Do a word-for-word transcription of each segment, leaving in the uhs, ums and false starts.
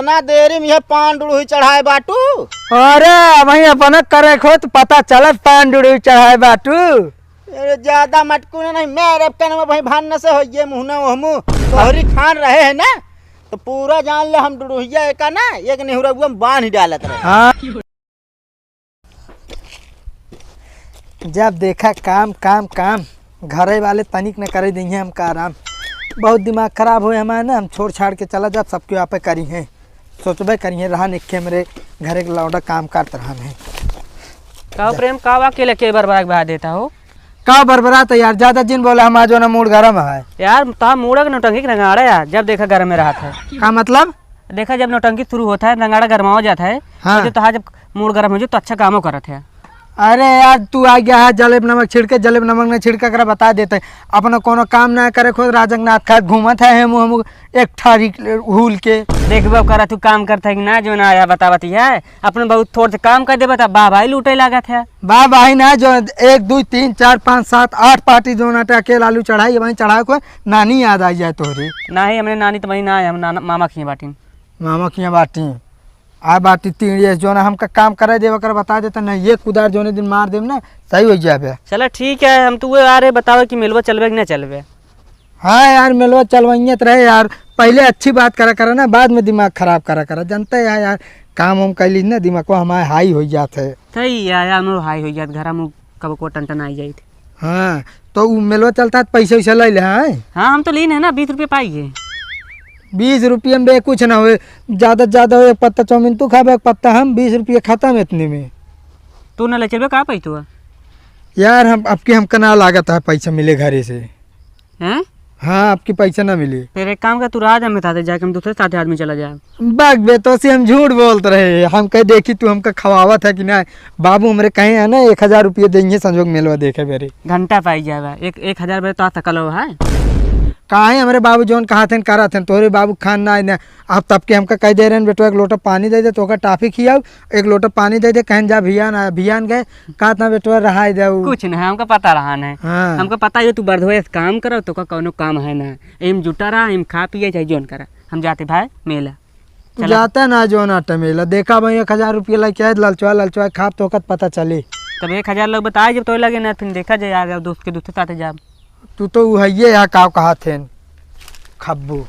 ना देरी में यह पान डुड़ुही चढ़ाए बाटू। अरे, अबहीं अपना करे खो तो पता चलत पान डुड़ुही चढ़ाए बाटू। अरे, ज्यादा मटकू ना, नहीं, मेरे कनवा वहीं भान न से हो, ये मुँह ना ओहमू। तोहरी खान रहे है ना, तो पूरा जान ले हम डुड़ुहिया एका ना, एक नेहुरउआ में बांध ही डालत रहे। हाँ। जब देखा काम, काम, काम, घरे वाले तनिक न करे देइहें हमका आराम। बहुत दिमाग खराब होए हमारे ना, हम छोड़ छाड़ के चला जाब, सबके आपे करी हैं, सोचबे करी हैं, रहा निखे हमरे घरे के लौंडा काम करत रहन है। का हो प्रेम, का बा अकेले के बरबरा के बहा देता हो? का बरबरात है यार, ज्यादा जिन बोला, हमार जो ना मूड गरम है। यार, तोहार मूड के नौटंकी के नगाड़ा यार, जब देखा गरम में रहत है। का मतलब? देखा, जब नौटंकी शुरू होता है, नगाड़ा गरमावा जाता है, हाँ। और जब तोहार जब मूड गरम हो जाए, तो अच्छा कामो करत है। अरे यार, तू आ गया है जलेब नमक छिड़के, जलेब नमक न छिड़के, एकरा बता देते। अपना कोनो काम ना करे, खुद राजक नाथ खात घूमत है, हेमू हेमू एक ठारी हुल के। देखबो करा, तू काम करता है कि ना, जो ना आया बतावती है। अपने बहुत थोड़ से काम कर देबे, तब वाह भाई लूटे लागत है। वाह भाई ना, जो एक, दुई, तीन, चार, पाँच, सात, आठ पार्टी जो ना अकेल आलू चढ़ाई, वहीं चढ़ाए को नानी याद आ जाए तोहरी। नाही, हमरे नानी तो वहीं ना है, हम नाना, मामा खिए बाटिन। मामा खिए बाटिन। आ बाटी तीन ये जो ना हमका काम करे देवे कर बता देता, नहीं ये कुदार जोने दिन मार देब ना, सही हो जाबे। चला ठीक है, हम तो वो आ रहे बतावे कि मिलवा चलबे कि ना चलबे। हाँ यार, मेलवा चलवइयत रहे यार, पहिले अच्छी बात करा करा ना, बाद में दिमाग खराब करा करा, जनते है यार, काम वाम कैली ना, दिमागवा हमारे हाई होइ जात है। सही है यार, हमरो हाई होइ जात, घरा में कबो को टन टन आई जाइत। हाँ, तो उ मेलवा चलता है, पैसा वैसा ले ले, हाँ? हाँ, हम तो लीन है ना, बीस रुपये पाई है। बीस रुपये में बे कुछ ना होए, ज्यादा से ज्यादा एक पत्ता चाउमीन तू खाबे, एक पत्ता हम, बीस रुपये खत्म इतने में। तू ना ले चलबे, का पाई तू? यार, हम, अब की हमका ना लागत है पैसा मिले घरे से। हैं? हाँ, आपकी पैसा ना मिली। फिर एक काम कर, तू रहा जा, हम बता दे जाके हम दूसरे साथे आदमी चला जाए। बाग बे, तो से हम झूठ बोलत रहे, हम कहे देखी तू हमका खवावत है कि ना। बाबू हमरे कहे है ना, एक हजार रुपये देंगे संजोग मेलवा देखे बेरे। घंटा पाई जाएगा, एक, एक हजार बेरे तो आ सकल हो है। काहे हमरे बाबू जौन कहा थे, करा थे, तोहरे बाबू खान ना आए ना। आप तब के हमका कह दे रहे हैं, "बेटवा, एक लोटा पानी दे दे, तोका टाफी खियाऊ, एक लोटा पानी दे दे।" कहन जा, भियान आया, भियान गए, कहा था, "बेटवा, रहाई दे उ।" कुछ नहीं, हमका पता रहा नहीं। हाँ। हमका पता है, तू बर्धवे से काम करो, तोका कौनो काम है ना। एम जुटा रहा, एम खा पिए, चाहे जौन करा। हम जाते भाई मेला। तू चला। जाता ना जौन आटा मेला, देखा भाई, एक हजार रुपया लेके आए, ललचवा, ललचवा खाब, तोका पता चली। तब एक हजार लोग बताए, जब तो लगे ना, फिर देखा जाए, आ गया दोस्त के दूसरे साथ जाब। तू तो उ हइये है, का कहा थे, खब्बू।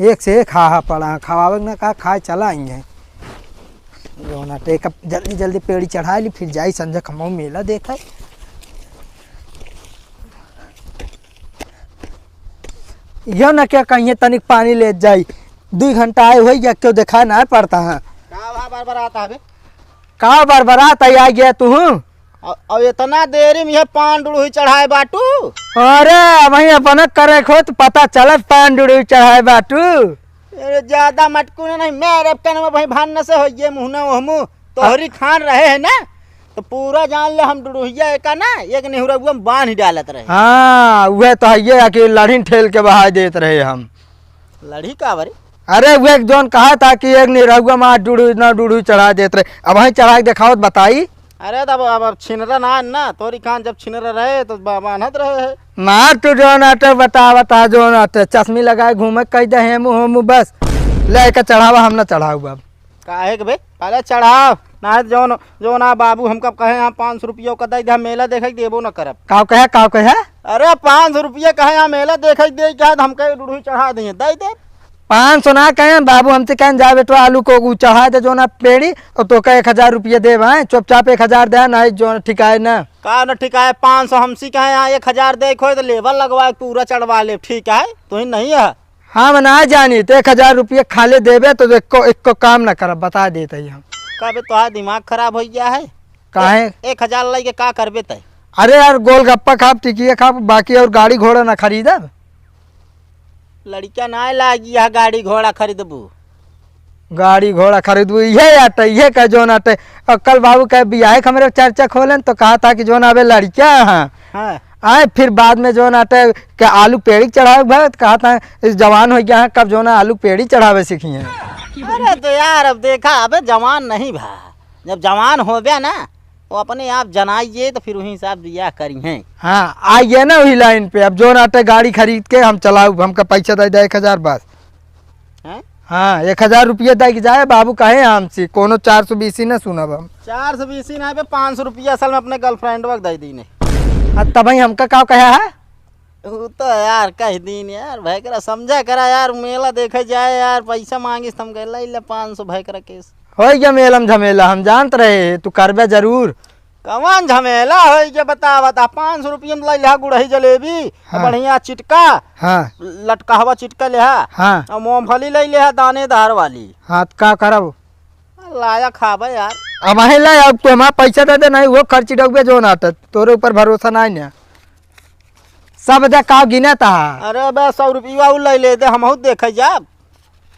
एक से एक हा हा पड़ा है, खवावे के ना का खाए चला आई है। जो ना टेक जल्दी जल्दी पेड़ी चढ़ा ली, फिर जाई संझा खमऊ मेला देखे। यो ना क्या कहिए तनिक पानी ले जाई, दुई घंटा आए होई गया, क्यों देखा ना पड़ता है। का भा बरबरात है बे? का बरबरात है, आ गया तू? अब, अब इतना देरी में यह पान डुड़ुही चढ़ाए बाटू? अरे, अबहीं अपना करे खो तो पता चलत पान डुड़ुही चढ़ाए बाटू। अरे, ज्यादा मटकू ना नहीं, मेरे कनवा भाई भान न से हो, ये मुँह ना ओहमू। तोहरी खान रहे है ना, तो पूरा जान ले हम डुड़ुहिया एका ना, एक नेहुरउआ में बांध ही डालत रहे। हाँ, उहे तो हइये है कि लढ़िन ठेल के बहाय देत रहे हम। लड़ी का बरे? अरे, उ एक जौन कहा था कि एक निरहुआ मार डुड़ू, ना डुड़ू चढ़ा देत रहे। अबहीं चढ़ा के देखावत बताई। अरे, तब अब, अब छिनरा ना, ना, तोरी खान जब छिनरा रहे, तो बा-, बान्हत रहे है। मार तू जौन आटे बता, बता जौन आटे। चश्मी लगाए घूमे कह दे हेमू, हेमू बस। लेके चढ़ावा, हम ना चढ़ाऊ अब। काहे के बे? पहले चढ़ाव, ना है जौन, जौन आ बाबू हमका कहे, "हाँ, पाँच सौ रुपया का दे दे, हम मेला देखे के देबो न करब।" काव कहे, काव कहे? अरे, पाँच सौ रुपया कहे, "हाँ, मेला देखे के दे," कहे, तो हम कहे, "डुढ़ू चढ़ा दिए, दे दे।" पाँच सौ ना कहे, बाबू हमसे कहे, "जा बेटवा, आलू को उ चढ़ा दे, जौन आ पेड़ी, और तोका एक हजार रुपया देब, हैं? चुपचाप एक हजार दे, ना ही जौन ठिकाए ना।" का न ठिकाए, पाँच सौ हमसे कहे, "हाँ, एक हजार दे, खोए तो लेबर लगवाए, पूरा चढ़वा ले, ठीक है, तू ही नहीं है।" हम ना जानी, तो एक हजार रुपया खाले देबे तो एको, एको काम ना करब, बता देत हई हम। का बे, तोहार दिमाग खराब हो गया है? काहे? ए-, एक हजार लाई के का करबे तय? अरे यार, गोलगप्पा खाब, टिकिया खाब, बाकी और गाड़ी घोड़ा ना खरीदब। लड़का ना लागी है गाड़ी घोड़ा खरीदबू। गाड़ी घोड़ा खरीदबू, इहे आटे, इहे का जौन आटे। और कल बाबू के बियाहे के हमरे चर्चा खोलन तो कहा था कि जौन अबे लड़का है। हाँ। आए फिर बाद में जौन आटे के आलू पेड़ी चढ़ावे के भा, कहा था इस जवान हो गया है, कब जौन आलू पेड़ी चढ़ावे सीखी हैं। अरे तो यार, अब देखा, अबे जवान नहीं भा, जब जवान हो गया ना, वो अपने आप जनाइए तो फिर वही हिसाब बियाह करी हैं। हाँ, आइए ना वही लाइन पे, अब जौन आटे गाड़ी खरीद के हम चलाऊ, हमका पैसा दे दे एक हजार बस। हैं? हाँ, एक हजार रुपया दइ के जाए, बाबू कहे हमसे, कोनो चार सौ बीसी न सुनब हम। चार सौ बीसी ना बे, पाँच सौ रुपया असल में अपने girlfriend वा के दइ दीने। हाँ, तब भाई हमका का कहा है? उ तो यार कह दीन यार, भैकरा समझा करा यार, मेला देखे जाए यार, पैसा मांगिस त हम कहे, "लै ले पाँच सौ भैकरा केस।" होइ गया मेलम झमेला, हम जानत रहे तू करबे जरूर। कवन झमेला होइ गया बता, बता, पाँच सौ रुपया में लै लेहा गुड़ही जलेबी, हाँ। बढ़िया चिटका, हाँ। लटकहवा चिटका लेहा, हाँ। और मूंगफली लै लेहा दानेदार वाली। हाँ, त का करब? लाया खाबे यार। अब अहे ला, अब तू हमार पैसा दे दे, नहीं वो खर्ची डगबे जौन आटत, तोरे ऊपर भरोसा नहीं ना। सब दे का गिने तहा। अरे बे, सौ रुपया उ लै ले दे, हमहू देखे जाब।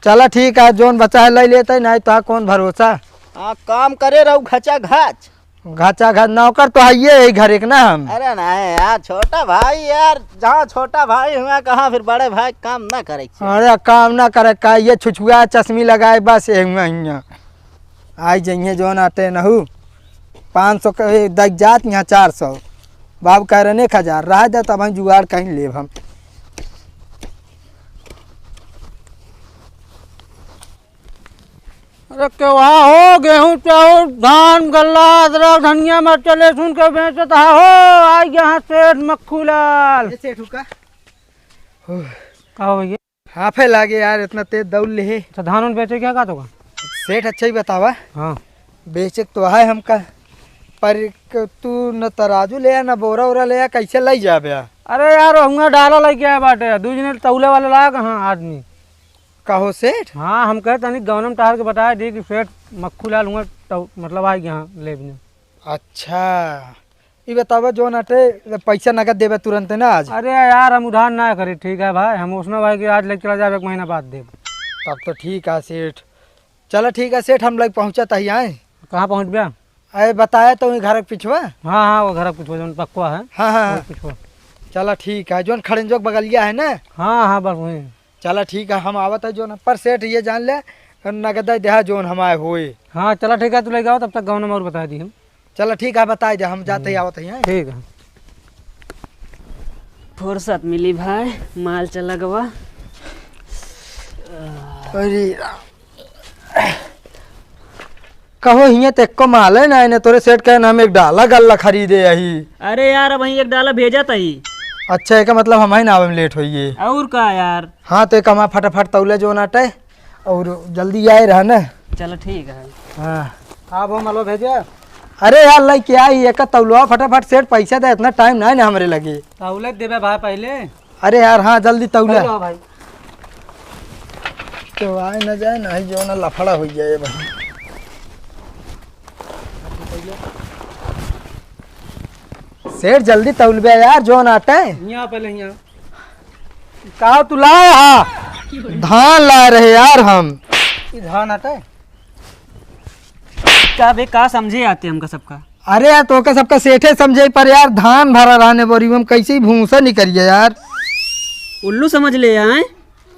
चला ठीक है, जौन बचा है लै लेते, नहीं तो कौन भरोसा। हाँ, काम करे रहू घचा घच। घचा घच नौकर तो हइये ही घर एक ना हम। अरे नहीं यार, छोटा भाई यार, जहाँ छोटा भाई हुआ, कहाँ फिर बड़े भाई काम ना करे के चाही। अरे काम ना करे का, ये छुछुआ चश्मी लगाए बस ये हुआ हियाँ। आई जइहे जौन आटे नहू, पाँच सौ के दइ जात यहाँ चार सौ। बाबू कह रहे एक हजार, रह दे तब हम जुगाड़ कहीं लेब हम। अरे केवा हो, गेहूं चाउर, धान, गल्ला, अदरक, धनिया, मरचा, लहसुन के बेचत हा हो, आई यहाँ सेठ मक्खू लाल। ए सेठ हुका। का हो भैया? हाफे लागे यार, इतना तेज दौड़ ले है। अच्छा, धान उन बेचे क्या का तो का? सेठ अच्छा ही बतावा। हाँ। बेचे तो है हमका, पर क-, तू न तराजू ले आ, न बोरा ओरा ले आ, कैसे लै जाबे आ? अरे यार, हुआ डाला लइके आए बाटे, दू जने तौले वाले लाग, हाँ, आदमी। का हो सेठ? हाँ, हम कहे तनी गौनम टहर के बताए दी कि सेठ मक्खू लाल हुआ तौ-, मतलब आ गया लेबने। अच्छा, ई बतावा जौन आटे पैसा नगद देबे तुरंत ना आज? अरे यार, हम उधार ना करी, ठीक है भाई, हम उसने भाई कि आज लेके चला जाबे, एक महीना बाद देब। तब तो ठीक है सेठ। चला ठीक है सेठ, हम लग पहुँचत ही आए। कहाँ पहुँचबे? अरे बताया तो वही घर के पिछवा। हाँ, हाँ, वो घर के पिछवा जौन पक्का है। हाँ, हाँ, वही हाँ। पिछवा। चला ठीक है, जौन खड़ंजो के बगलिया है ना? हाँ, हाँ, बस वही। चला ठीक है, हम आवत है जौन, पर सेठ ये जान ले, नगद देहा जौन हमारे होए। हाँ, चला ठीक है, तू लेके आओ, तब तक गौनम और बता दी हम। चला ठीक है, बताई दे, हम जाते ही हम्म। आवत ही हैं। ठीक है। फुर्सत मिली भाई, माल चला गवा। अरे राम। कहो हियाँ ते एको माले ना, इन्हें तोरे सेठ कहे ना, हम एक डाला गल्ला खरीदे यही। अरे यार, अब वहीं एक डाला भेजा तही। अच्छा, एका मतलब हम ही ना आवे में लेट होइए। और का यार? हाँ, तो एक हमारा फटाफट तौले जौन आटे और जल्दी आए रहा ना। चलो ठीक है। हाँ। का भो मलो भेजे? अरे यार, लइके आई, एका तौलवा फटाफट, सेठ पैसा दे, इतना टाइम ना है ना हमरे लगे। तौले देबे भाई पहले। अरे यार, हाँ, जल्दी तौला। चलो भाई। तो आए ना जाए ना, ही जौन लफड़ा होइ जाए भाई। सेठ, जल्दी तौलबे यार, जौन आटे। यहाँ पहले यहाँ। का तू लाए हा? धान लाए रहे यार हम। ई धान आटे? का बे, का समझे आते हमका सबका? अरे यार, तोके सबका सेठे समझे, पर यार धान भरा रहने बोरी में कैसे ही भूसा निकल गया यार। उल्लू समझ ले आए।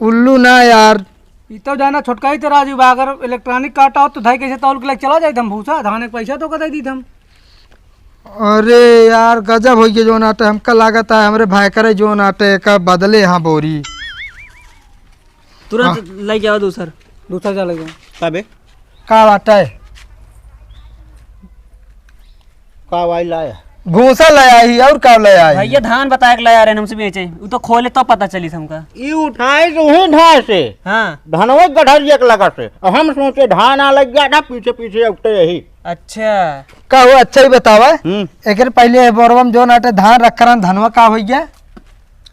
उल्लू ना यार। ई तो जाना छोटका ही तो राजू बा, अगर electronic काटा हो तो धाई कैसे तौल के लेके चला जाइत हम भूसा, धान एक पैसा तो का दे दीत हम। अरे यार, गजब होइ गया जौन आटे, हमका लागत है हमरे भाई करे जौन आटे का बदले हाँ बोरी। तुरंत हाँ। लइ जाओ दूसर। दूसर जा लइ जाओ। का बे? का बात है? का भाई लाया? भूसा ले आई और का ले आई? भैया धान बताए के लाया रहे हमसे बेचे, उ तो खोले तो पता चली हमका। ई उठाए से उहे ढाए से। हाँ। धनवे गढ़रिया के लगा से। और हम सोचे धान आ लग गया था पीछे पीछे उठते यही। अच्छा। का हो अच्छा ही बतावा। हम्म। एकर पहले बोरवा में जौन आटे धान रख कर धनवा का होइ गया?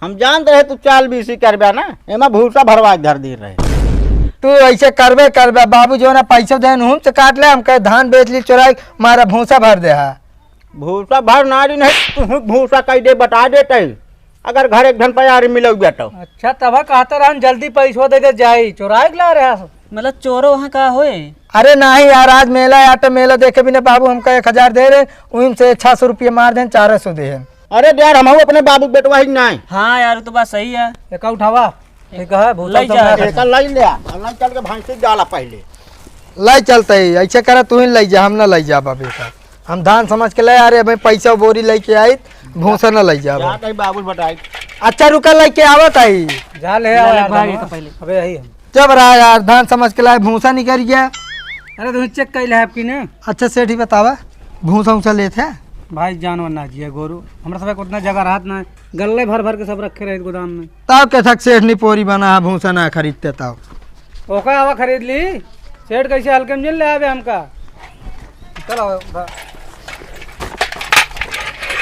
हम जानत रहे तू चाल बीसी करबे ना, एमा भूसा भरवा के धर दी रहे। तू ऐसे करबे करबे, बाबू जौन पैसा देन हुम से काट ले, हम कहे धान बेच ली चोराई, मारा भूसा भर दे हा। भूसा भर ना दी नहीं, तू भूसा कह दे बता देते, अगर घर एक धन पयारी मिलौबे तो। अच्छा, तब कहते रहन जल्दी पैसवा दे दे जाई, चोराई के ला रहे हा। मतलब चोरो वहाँ का होए? अरे नाही यार, आज मेला आटे, मेला देखे बिना बाबू हमका एक हजार दे रहे, उन से छह सौ रुपये मार देन, चार सौ दे। अरे यार, हमहू अपने बाबू के बेटवा ही नाई। हाँ यार, उ तो बात सही है। एका उठावा, ठीक है, भूतल लई तो जा। मैं एका लई ले आ, लई चल के भैंसी डाला पहले। लई चलते ही, ऐसे करा तू ही लई जा, हम ना लई जाबा बेटा। हम धान समझ के ले आ रहे, भाई पैसा बोरी लेके आई, भूसा ना लई जाबा। जा कहीं बाबू बताई। अच्छा रुका, लेके आवत आई। जा ले आओ चल यार, भाई, धनवा। तो पहले। अबे यही है। जब रहा यार, धान समझ के लाए, भूसा निकल गया। अरे, तुम चेक कर ले आपकी ना। अच्छा सेठ, ही बतावा, भूसा उसा लेत है? भाई, जानवर ना जिए, गोरू, हमरा सब उतना जगह रहत ना, गल्ले भर भर के सब रखे रहे गोदाम में। तब के थक सेठ निपोरी बना है, भूसा ना खरीदते तब। ओका आवा खरीद ली, सेठ कैसे हल्के में जिन ले आवे हमका। चलो, उठा।